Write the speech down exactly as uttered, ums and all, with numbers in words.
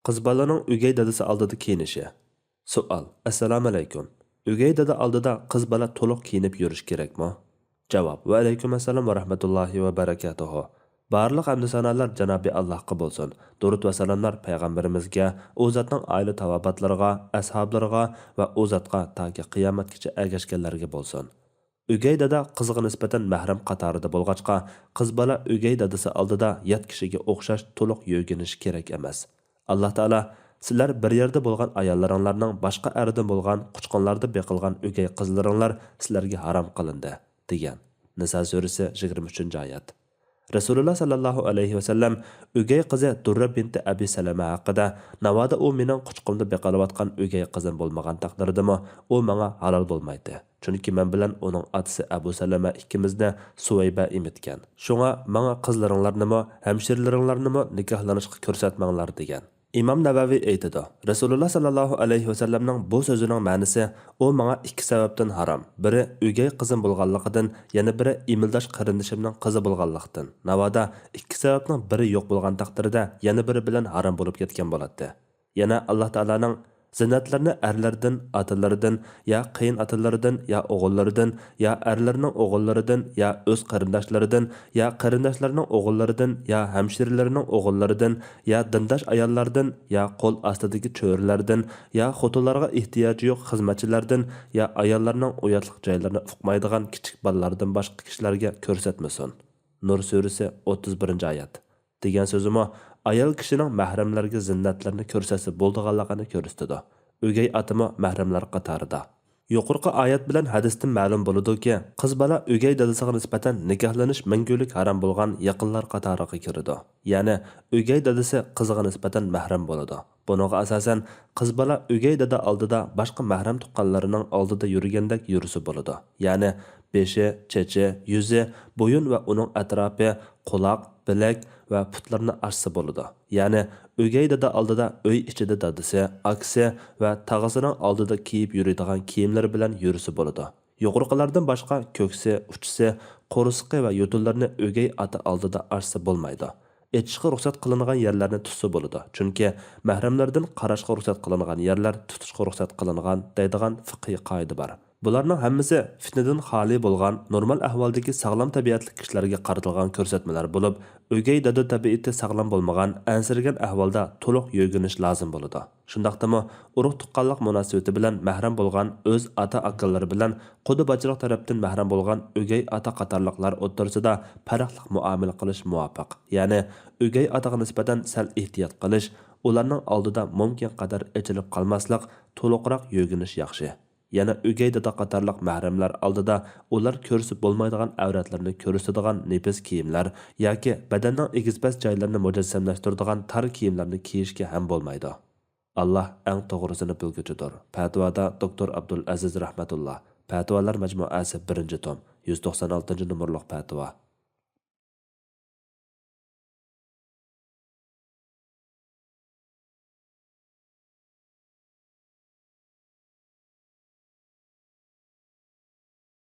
قىز بالىنىڭ ئۆگەي دادىسى ئالدىدا كىيىنىشى. سوئال: ئەسسالامۇئەلەيكۇم. ئۆگەي دادا ئالدىدا قىز بالا تولۇق كىيىنىپ يۈرۈش كېرەكمۇ؟ جاۋاب: ۋەئەلەيكۇم ئەسسالام ۋە رەھمەتۇللاھى ۋە بەرەكاتۇھۇ. بارلىق ھەمدۇ سانالار جانابى ئاللاھقا بولسۇن. دۇرۇت ۋە سالاملار پەيغەمبىرىمىزگە، ئۇ زاتنىڭ ئائىلە تاۋابىئاتلىرىغا، ئەسھابلىرىغا ۋە ئۇ زاتقا تاكى قىيامەتكىچە ئەگەشكەنلەرگە بولسۇن. ئۆگەي دادا قىزغا نىسبەتەن مەھرەم قاتارىدا بولغاچقا، قىز بالا ئۆگەي دادىسى ئالدىدا يات كىشىگە ئوخشاش تولۇق يۆگىنىشى كېرەك ئەمەس. ئاللا تائالا: «سىلەر بىر يەردە بولغان ئاياللىرىڭلارنىڭ باشقا ئەردىن بولغان قۇچقۇنلاردا بېقىلغان ئۆگەي قىزلىرىڭلار سىلەرگە ھارام قىلىندى» دېگەن. نىسا سۈرىسى، يىگىرمە ئۈچىنچى ئايەت. رەسۇلۇللا ساللاللاھۇ ئەلەيھى ۋەسەللەم ئۆگەي قىزى دۇررە بىنتى ئەبى سەلەمە ھەققىدە: «ناۋادا ئۇ مېنىڭ قۇچىقىمدا بېقىلىۋاتقان ئۆگەي قىزىم بولمىغان تەقدىردىمۇ، ئۇ ماڭا ھالال بولمايتتى. چۈنكى مەن بىلەن ئۇنىڭ ئاتىسى ئەبۇ سەلەمە ئىككىمىزنى سۇۋەيبە ئېمىتكەن. شۇڭا ماڭا قىزلىرىڭلارنىمۇ، ھەمشىرىلىرىڭلارنىمۇ نىكاھلىنىشقا كۆرسەتمەڭلار» دېگەن. ئىمام نەۋەۋى ئېيتىدۇ، رەسۇلۇللا ساللاللاھۇ ئەلەيھى ۋەسەللەمنىڭ بۇ سۆزىنىڭ مەنىسى: «ئۇ ماڭا ئىككى سەۋەبتىن ھارام. بىرى ئۆگەي قىزىم بولغانلىقىدىن، يەنە بىرى ئىمىلداش قېرىندىشىمنىڭ قىزى بولغانلىقتىن. ناۋادا ئىككى سەۋەبنىڭ بىرى يوق بولغان تەقدىردە، يەنە بىرى بىلەن ھارام بولۇپ كەتكەن بولاتتى.» يەنە ئاللا تائالانىڭ: «زىننەتلەرنى ئەرلەردىن، ئاتىلىرىدىن يا قېيىنئاتىلىرىدىن يا ئوغۇللىرىدىن يا ئەرلىرىنىڭ ئوغۇللىرىدىن يا ئۆز قېرىنداشلىرىدىن يا قېرىنداشلىرىنىڭ ئوغۇللىرىدىن يا ھەمشىرىلىرىنىڭ ئوغۇللىرىدىن يا دىنداش ئاياللاردىن يا قول ئاستىدىكى چۆرىلەردىن يا خوتۇنلارغا ئېھتىياجى يوق خىزمەتچىلەردىن يا ئاياللارنىڭ ئۇياتلىق جايلىرىنى ئۇقمايدىغان كىچىك بالىلاردىن باشقا كىشىلەرگە كۆرسەتمىسۇن.» نۇر سۈرىسى، ئوتتۇز بىرىنچى ئايەت. دېگەن سۆزىمۇ ئايال كىشىنىڭ مەھرەملەرگە زىننەتلىرىنى كۆرسەتسە بولىدىغانلىقىنى كۆرسىتىدۇ. ئۆگەي ئاتىمۇ مەھرەملەر قاتارىدا. يۇقىرىقى ئايەت بىلەن ھەدىستىن مەلۇم بولىدۇكى، قىز بالا ئۆگەي دادىسىغا نىسبەتەن نىكاھلىنىش مەڭگۈلۈك ھارام بولغان يېقىنلار قاتارىغا كىرىدۇ. يەنى ئۆگەي دادىسى قىزىغا نىسبەتەن مەھرەم بولىدۇ. بۇنىڭغا ئاساسەن، قىز بالا ئۆگەي دادا ئالدىدا باشقا مەھرەم تۇغقانلىرىنىڭ ئالدىدا يۈرگەندەك يۈرسە بولىدۇ. يەنى بېشى، چېچى، يۈزى، بويۇن ۋە ئۇنىڭ ئەتراپى، قۇلاق، بىلەك ۋە پۇتلىرىنى ئاچسا بولىدۇ. يەنى ئۆگەي دادا ئالدىدا ئۆي ئىچىدە دادىسى، ئاكىسى ۋە تاغىسىنىڭ ئالدىدا كىيىپ يۈرىدىغان كىيىملىرى بىلەن يۈرسە بولىدۇ. يۇقىرىقىلاردىن باشقا كۆكسى، ئۇچىسى، قورسىقى ۋە يوتۇنلىرىنى ئۆگەي ئاتا ئالدىدا ئاچسا بولمايدۇ. ئېچىشقا رۇخسەت قىلىنغان يەرلەرنى تۇتسا بولىدۇ، چۈنكى مەھرەملەردىن قاراشقا رۇخسەت قىلىنغان يەرلەر تۇتۇشقا رۇخسەت قىلىنغان دەيدىغان فىقھىي قائىدە بار. بۇلارنىڭ ھەممىسى فىتنىدىن خالىي بولغان، نورمال ئەھۋالدىكى ساغلام تەبىئەتلىك كىشىلەرگە قارىتىلغان كۆرسەتمىلەر بولۇپ، ئۆگەي دادا تەبىئىتى ساغلام بولمىغان، ئەنسىرىگەن ئەھۋالدا تولۇق يۆگىنىش لازىم بولىدۇ. شۇنداقتىمۇ ئۇرۇق تۇغقانلىق مۇناسىۋىتى بىلەن مەھرەم بولغان ئۆز ئاتا-ئاكىلىرى بىلەن قۇدا باچىلىق تەرەپتىن مەھرەم بولغان ئۆگەي ئاتا قاتارلىقلار ئوتتۇرىسىدا پەرقلىق مۇئامىلە قىلىش مۇۋاپىق. يەنى ئۆگەي ئاتىغا نىسبەتەن سەل ئېھتىيات قىلىش، ئۇلارنىڭ ئالدىدا مۇمكىن قەدەر ئېچىلىپ قالماسلىق، تولۇقراق يۆگىنىش ياخشى. يەنە ئۆگەي دادا قاتارلىق مەھرەملەر ئالدىدا ئۇلار كۆرسە بولمايدىغان ئەۋرەتلىرىنى كۆرسىتىدىغان نېپىز كىيىملەر ياكى بەدەننىڭ ئېگىز-پەس جايلىرىنى مۇجەسسەملەشتۈرىدىغان تار كىيىملەرنى كىيىشكە ھەم بولمايدۇ. ئاللا ئەڭ توغرىسىنى بىلگۈچىدۇر. پەتىۋادا دوكتور ئابدۇل ئەزىز رەھمەتۇللا، پەتىۋالار مەجمۇئەسى، بىرىنچى توم، يۈز توقسان ئالتىنچى نومۇرلۇق پەتىۋا.